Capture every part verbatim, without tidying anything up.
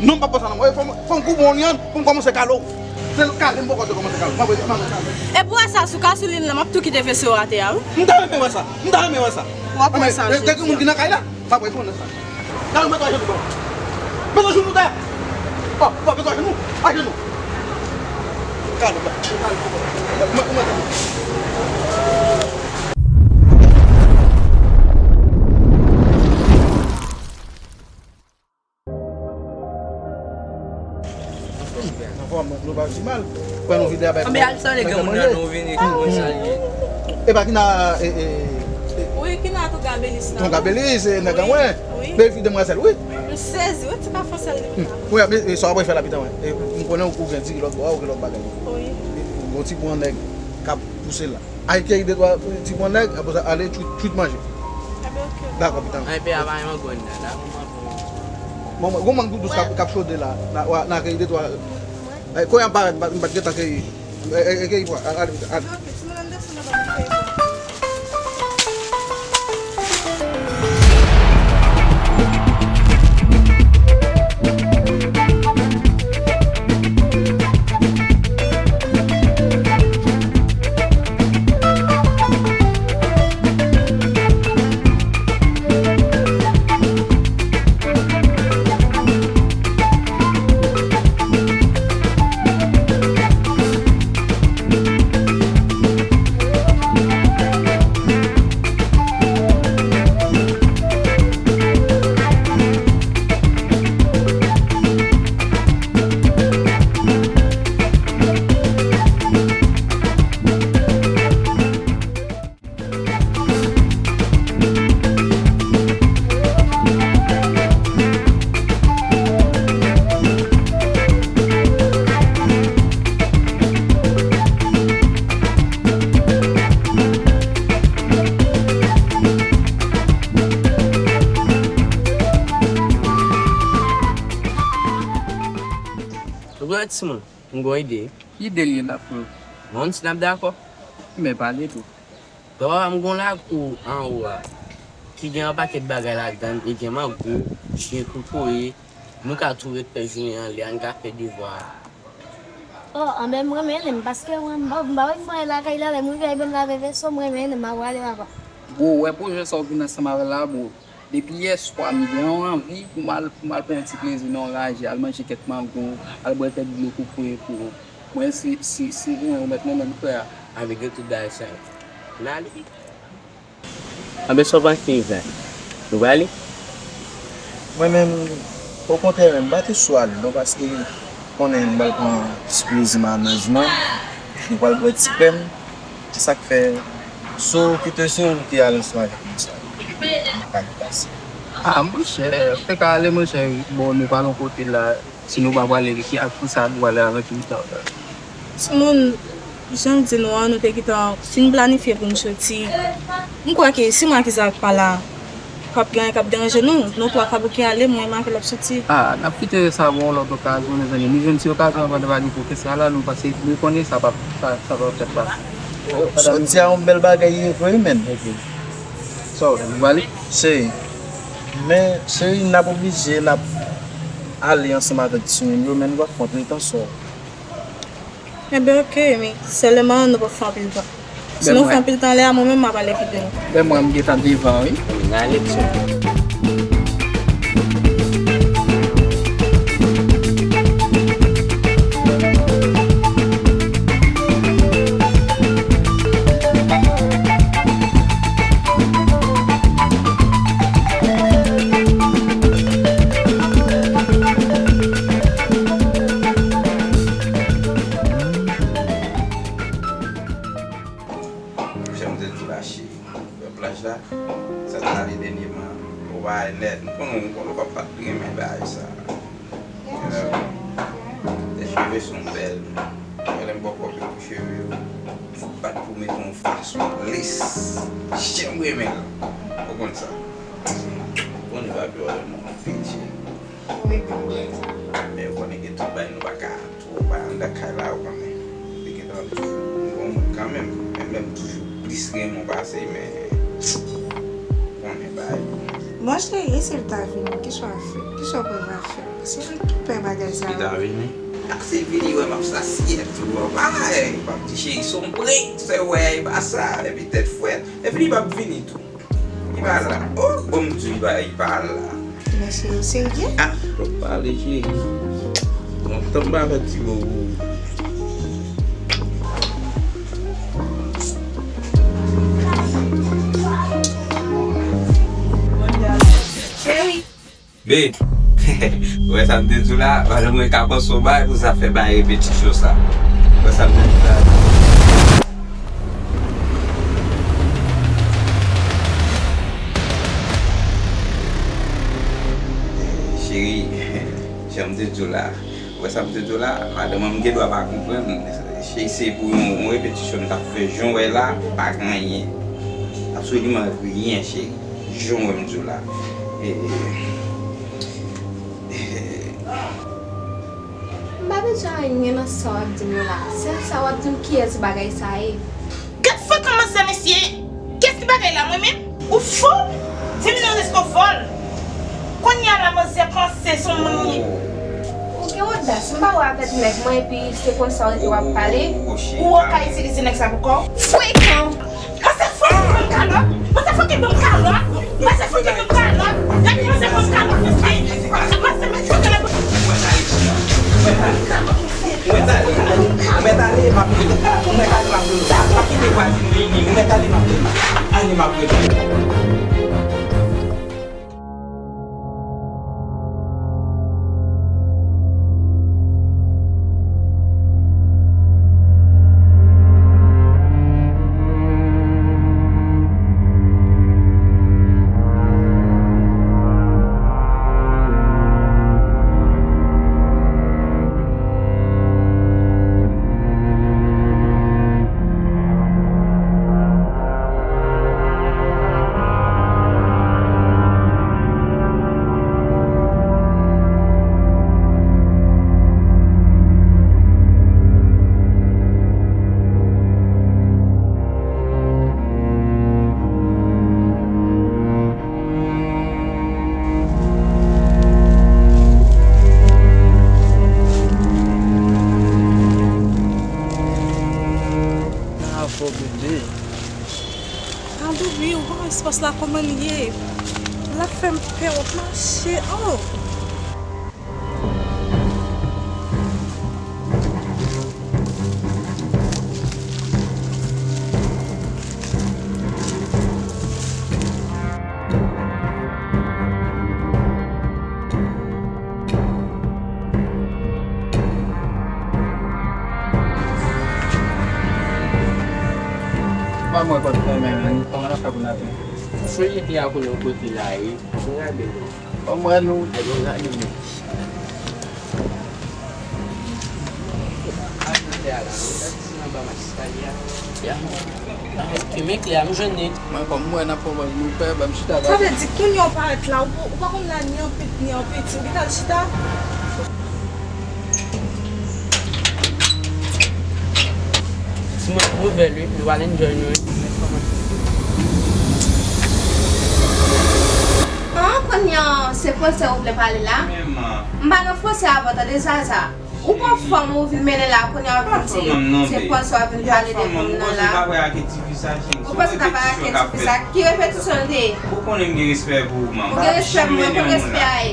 Non, m p ap fè sa non. Fò m, fò m koupe yon lyann pou m kòmanse kale w. Se kale m poko te kòmanse kale w. M ap rete, m ap rete. E pou wè sa, si w ka sou liy lan, m ap tou kite veso a atè a, wi. M ta renmen wè sa. M ta renmen wè sa. W ap wè sa, jodi a. Gen moun ki nan kay la. M ap rete sa. Kale w, mete w ajenou, bro. Mete w ajenou, tè. Oh, oh, mete w ajenou. Ajenou. Kale w, kale w. Mwen, mwen, mwen. Anfòm, nou pa di mal. Kwè nou vide avèk. Anben al salye granmoun nan, nou vini, nou salye. E pa ki nan, e, e, e, wi, ki nan tou gabelis la. Tou gabelis, e, nèg an mwen. Wi. Men fi demwazèl, wi. M sezi, wi, ti pa fransè li. Wi, men, e, sa w ap fè la, pitan mwen. E, m konnen ou gen diri lòt bò, ou gen lòt bagay. Wi. E, gon ti pran nèg k ap pouse la. Ay, keyi de twa ti pran nèg, apre sa, ale, tchwit, tchwit manje. Enben, oke. Dakò, pitan. Ay, pè a pa yon grenn nan, la, kòman pou. Bon, bon, gon mank doudous k ap, k ap chode la. Na, wa, na keyi de twa. Ay, kounye a m parèt, m pa, m pa t gentan keyi. E, e, e, keyi pwa, ale, ale. Enben, oke, ti madanm desann anba pou keyi pwa. Ou konnen timoun, m gon ide. Ide l ye la frè. Bon, si n ap dakò. Men pale tou. Papa m gon lakou anwo a, ki gen yon pakèt bagay ladan l, e gen mango, gen kokoye, nou ka tou ret fè jounen an lè a, n ka fè devwa a. Oh, anben m renmen ede m, paske mwen, m pa, m pa wè fè anyen lakay la, lè m rive, epi m lave veso, m renmen ede m, m a prale papa. Bon, ou wè pwojè sa w vin ansanm avè l la, bon, depi yè swa, m gen yon anvi pou m al, pou m al pran yon ti plezi nan yon raje, al manje kèk mango, al bwè kèk dlo kokoye pou mwen, si, si, si, mwen, ou mèt renmen m frè a. Anvi gen tout bagay sa yo. N ale. Anben sa w panse, Ivan? Nou prale? Mwen menm, okontrè menm, m pa te sou ale non, paske konnen m pral pran ti plezi m a mennaj mwen. Nou pral bwè ti krèm. Se sa k fè, si w kite se ou ki ale ansanm avèk mwen sa, m pa gen pase. Ah, monchè, ou te ka ale, monchè, bon, nou pral yon kote la. Si nou pa prale, ki ak pou sa nou prale avèk li tan la? Timoun, jan m di nou an, nou te gentan fin planifye pou n soti. M kwè ke si Makiza pa la, p ap gen anyen k ap deranje nou. Nou twa ka bouke ale, mwen e Makel ap soti. Ah, n ap kite sa pou yon lòt okazyon, mezanmi. Nou jwenn ti okazyon pandan pa gen pwofesè a la, nou pase, nou konnen sa p ap, sa, sa p ap fèt pase. Sa w di a yon bèl bagay li ye vre wi, menn. Ok. Sa w di, nou prale? Cheri, men, cheri, n ap oblije, n ap ale ansanm avèk timoun yo, men nou p ap fè anpil tan sò. Enben, oke, men sèlman nou p ap fè anpil tan. Si nou fè anpil tan lè a, mwen menm, m ap ale kite nou. Ben, mwen, m gentan devan, wi. N ale, timoun. Jan m te di w la, cheri, wè plaj la, sa t ale dènyèman, ou pa nèt, m konnen, m konnen w pa t renmen bagay sa. Lè cheve son bèl, lè m bò kòpe pou cheve yo, bat pou mete yon fason lis. Jan m renmen l. Ou konn sa. Konn va pi wè m anpil cheri. Men ou konnen gen tout bagay nou pa ka twò bay anndan kay la, ou konnen. Li gentan toujou yon bon moun kanmenm. Men menm toujou plis renmen w pase, men ou konnen bagay yo. Bon, cheri, e si l ta vini, kisa w ap fè? Kisa w prevwa fè? Paske mwen ki pè bagay sa yo. Li ta vini? Ak se vini wè m ap sasiyèt tou, papa. Ey, m ap di cheri, se yon prank, se wè, e pa sa, epi tèt frèt. Epi li p ap vini tou. Li pa la. Oh, bon, m di li pa, li pa la. Men cheri, ou serye? Ah, fòk pale, cheri. Lontan m pa fè ti bobo. Cheri. Be, ou wè sa m te di w la, pandan mwen ka panse yon bagay pou sa fè bay repetisyon sa. Ou wè sa m te di w la? Cheri, jan m te di w la, ou wè sa m te di w la, madanm an m gen dwa pa konprann. Cheri, se pou yon, yon repetisyon m t ap fè, jan w wè la, pa gen anyen. Absoliman ryen, cheri. Jan w wè m di w la. E, e, e, M pa bezwen anyen nan sa w ap di m yo la. Sèl sa w ap di m kiyès bagay sa ye. Gad fò kòmanse, mesye! Kiyès ki bagay la, mwen menm? Ou fou? Di m non, èske w fòl? Kounye a la, manzè panse se yon moun li ye. Ou gen odas, m pa wè avèk nèg mwen epi se konsa w rete w ap pale. Ou wè w ka itilize nèg sa pou kò w? Frekan! Mwen se fòk ki ban m kalòt. Mwen se fòk ki ban m kalòt. Mwen se fòk ki ban m kalòt. Gade mwen se ban m kalòt, mesye. Mwen se mèt fòk la. Mwen tale, mwen tale, mwen tale, m ap vini. Mwen tale, m ap vini. Pa kite vwazin vini. Mwen tale, m ap vini. Ale, m ap vini. Nan afè w, bebe. Adoube, ou pa wè espas la kòman l ye? L ap fè m pè w ap mache. Oh! Pa mwen kòt mwen menm, kòman n ap fè pou n atè? Fè jete a pou nou kote la, wi. Pou gade nou. Ban mwen nou. Ay, bon, gade nou. Ay, nan tè a la, non, gade si nan ba mach eskalye a. Ya. Ok, men klè a, m jwenn li. Mwen, kòm mwen, n ap konprann nou pè, ban m chita. Sa vle di, kounye a w parèt la, ou, ou pa konn la ni an pit, ni an piti, ou gentan al chita? Ti mwen ouvè li, nou pral enjoy nou, wi. An, kounye a, se fransè ou vle pale la? M pa nan fransè avè w, tande, Zaza. Ou pran fanm ou vin mennen la, kounye a w ap vin di se fransè w ap vin pale de fanm nan la. Ou panse ta pale ak tifi sa? Ki repetisyon l te ye? Ou konnen m gen respè pou ou, man. Ou gen respè pou mwen, kote respè a ye?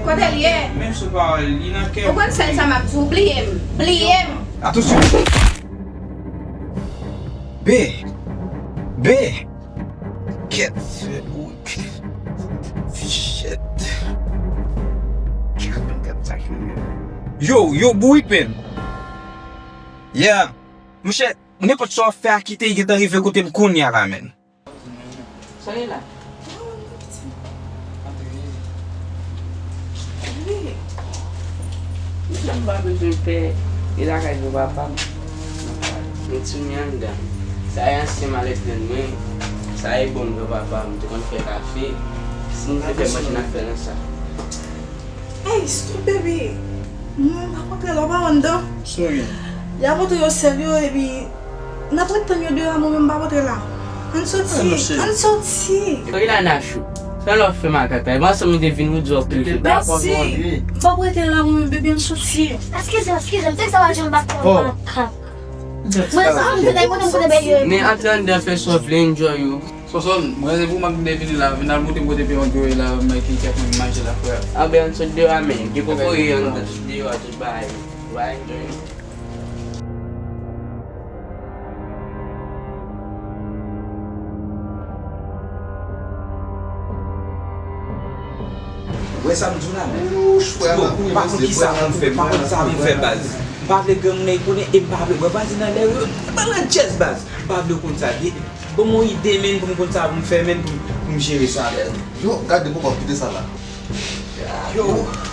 Kote l ye? Menm sou pawòl, li nan kè m. Ou konn sèl sa m ap di w, bliye m. Bliye m. Atansyon! Be! Be! Kèt fè wout. Shit. Yo, yo, bouypen. Yeah. Monchè, nenpòt sa w ap fè a kite, li gentan rive kote m kounye a la, menn. Soyez là. Wi. Jan m pa bezwen pè, e lakay pou papa m. Mwen ti mi anndan. Sa e ansyen malèt grann mwen. Sa e bon pou papa m. Te konn fè kafe. Si m te fè manje, n ap fè nan sa. Hey, stop, baby. Mwen pa kontre la, w pa anndan. Sorry. Y ap antre yo sèl yo, epi n ap ret tann yo deyò a, mwen menm m pa antre la. Ann soti, ann soti. Sorry la, Nachou. Sa lè w ap fè makak la? E pa ansanm nou te vin, nou di w ap rete. Mèsi. M p ap rete la, mwen, bebe, m soti. Eskize m, eskize m, se sa m ap di w, m pa konn makak. Mwen, sa m fè la, kote m kote bèl yo. Men antre anndan, fè sa w vle, enjoy ou. Sonson, mwen se pou m ap vin vini la, vin al monte kote peyon dwe la, mwen ki kèk moun manje la, frè. A ben, ann sot deyò a, men, gen kokoye anndan, sot deyò a, tout bagay. Ou va enjoy. Ou wè sa m di w la, men? Wouch, frè, m pa konn ki sa pou m fè, m pa konn sa pou m fè, baz. M pa vle granmoun nan konnen, e m pa vle wè vwazen nan lè yo, e pa nan chèz, baz. M pa vle w konn sa. Ban m yon ide, men, pou m konn sa pou m fè, men, pou m, pou m jere sa, men. Yo, gade, poko kite sa la. Yo,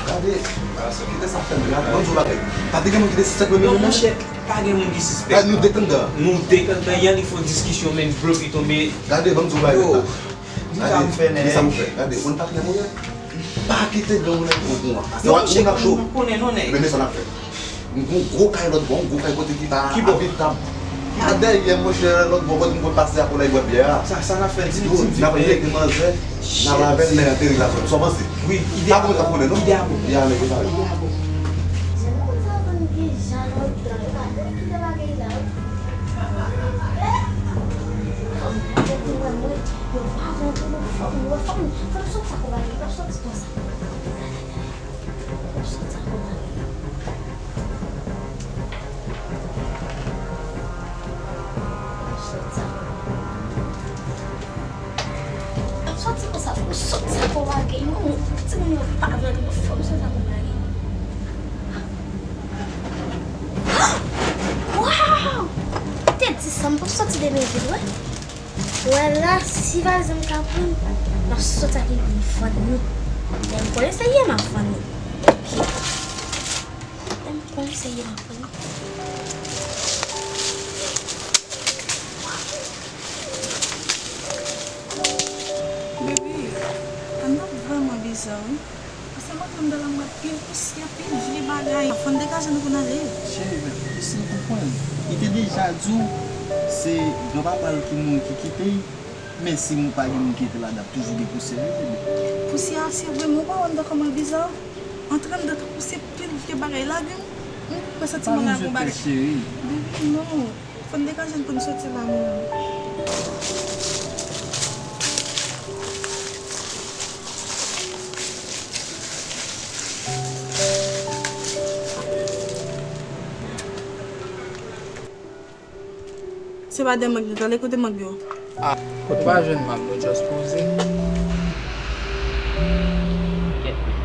gade. Kite sa fè m, gade. Ban m di w bagay. Pa te gen moun ki te sispèk menm, non, monchè, pa gen moun ki sispèk. Gade, nou de k anndan. Nou de k anndan, Yannick fè yon diskisyon, men, blo ki tonbe. Gade, ban m di w bagay. Yo, di sa m fè, nèg. Gade, sa m fè. Gade, ou konn pa ki nèg ou ye? Pa kite granmoun nan pou ou. Non, monchè, ou konnen, non, nèg. Men, men sa n ap fè. M gen yon gwo kay lòt bò, yon gwo kay kote ki pa abitab. Pa dèyè, monchè, lòt bò, kote m konn pase a pou l al bwè byè a. Sa, sa n ap fè, di m, di m, n ap rete manzè, n ap avè l, nèg antere la, frè m. Sa w panse? Wi, ide a bon. Ide a bon. Ide a bon. Sòti konsa, pou sòti sa pou bagay, non, timoun yo pa vle, non, fò m sòti sa pou bagay. Waw! Te di sa, m p ap sòti demen vit, wi. Wè la, si valiz mwen ka pran, m ap sot ak li pou m vann li. Lè m konnen se yè m ap vann li. Ok. Lè m konnen se yè m ap vann li. Baby, anndan vrèman biza, wi. Paske m antre anndan la, m wè pil pousyè, pil vye bagay. Fò n degaje nou pou n ale. Cheri, men fò w konprann. Li te deja di w se granpapa l ki mouri ki kite l, men si moun pa gen moun ki rete ladan, ap toujou gen pousyè, wi, bebe. Pousyè a, se vre, men w pa wè anndan kòman l biza? Antre anndan tankou se pil vye bagay. Lage m, m kwè santiman la gon bagay. Pa bezwen pè, cheri. Baby, non. Fò n degaje n pou n soti la menm. Se pa de mang yo, t ale kote mang yo. Ah, ou pa jwenn mang, nou just poze. Kèt men.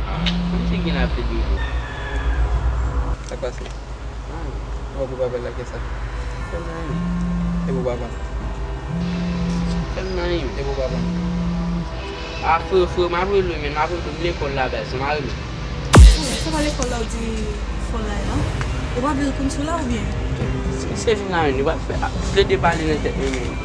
Ah, misye gen lape de jou. Sa k pase? Ou wè pou papèl la, kisa? Fè m anyen. E pou papa? Fè m anyen. E pou papa? A, frè, frè, m ap rele w, men m ap rele w, m lekòl la, baz, m a rele w. Sa pa lekòl la ou di fò la a? Ou pa vle l konn sou la oubyen? Se, se vin la, men, li pa fè, a, plede pale nan tèt mwen, men.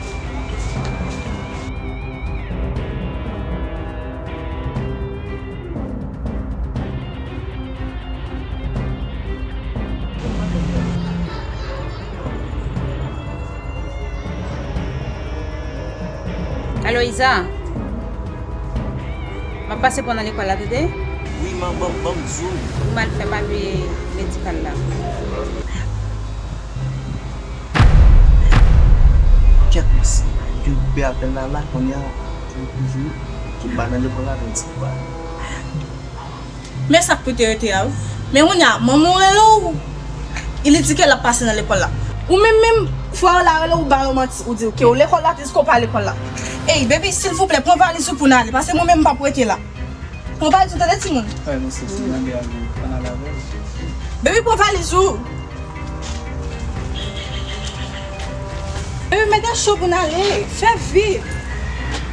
Alo, Iza? M ap pase pran nan lekòl la, tande? Wi, man, ban, ban m di w. Ou mal fè papye medikal la. Kèt, mesye. Gen bè apèl la, la, kounye a, pou, pou, pou ba nan lekòl la, pou di pa. Men sa k pou te rete a, wi. Men kounye a, manman w rele w, li di ke l ap pase nan lekòl la. Ou menm menm, frè w la rele w, ou ba yo manti, ou di ke w lekòl la, diske w pa lekòl la. Ey, baby, silvouplè, pran valiz ou pou n ale, paske mwen menm m p ap rete la. Pran valiz ou, tande, timoun. Ay, mesye, si nan gè a, ann ale avè l. Baby, pran valiz ou. Baby, mete cho pou n ale. Fè vit.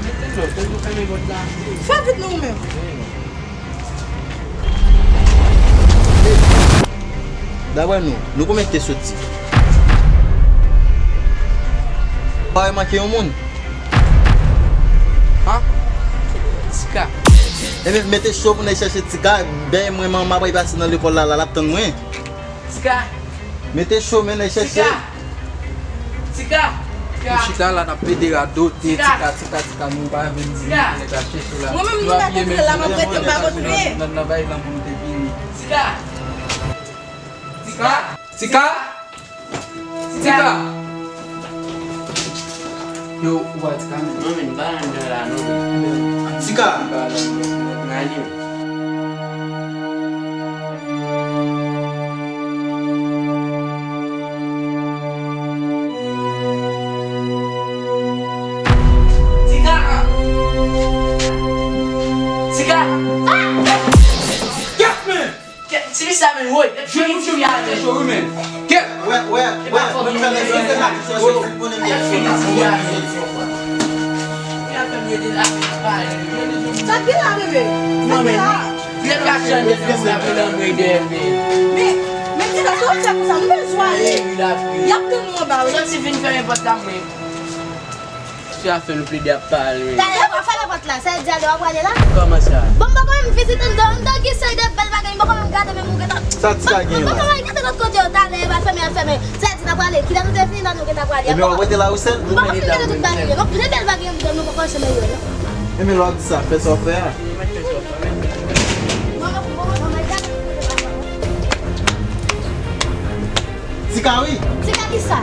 Mete cho, fè nou fèmen pòt la. Fè vit non ou menm. Dapre nou, nou konbyen ki te soti? Pa manke yon moun? Han? Tika. Ebyen, mete cho pou n al chèche Tika. Dèyè mwen, manman pral pase nan lekòl la, la, l ap tann mwen. Tika. Mete cho, men n al chèche. Tika. Tika. Nou chita la, n ap pede radote, tika, tika, tika, nou pa vin di nèg la chèche la. Mwen menm, nou pa kontre la, m ap rete, m pa kontre. Nan, nan bay lan pou nou te vini. Tika! Tika! Tika! Tika! Yo, ou wè Tika menm? Non, men, pa anndan la, non. Tika! Pa anndan, nan li. Tika! Tika! Ah! Kèt, men! Kèt, ti fi sa, men, woy! Kèt, fini ti fi a, men! Kèt! Wè, wè, wè, mwen fè lè se te mati chèche si konnen mwen fini ti fi a, men! Sa ki la, bebe? Sa ki la? Lè ka chanje, fè moun ap vin anmèyde, men. Men, men, se sa, se w ap fè konsa, nou bezwen ale. Y ap tann nou anba, wi. Soti vin fèmen pòt la, mwen. Fi a fè nou plede ap pale, men. Talè w ap fèmen pòt la, sa vle di ale w ap prale la? Kòman sa? Bon, m poko menm vizite anndan, anndan gen seri de bèl bagay, m poko menm gade, men mwen gentan. Sa Tika gen la? Bon, bon, gade lòt kote yo, talè, y ap fèmen, y ap fèmen. Sa vle di n ap prale, kilè nou te fini la, nou gentan prale. Ebyen, w ap rete la ou sèl? M poko fin gade tout bagay yo, non, gen bèl bagay anndan, nou poko chanje yo, non. Ebyen, lè w ap di sa, fè sa w fè a. Tika, wi. Tika kisa?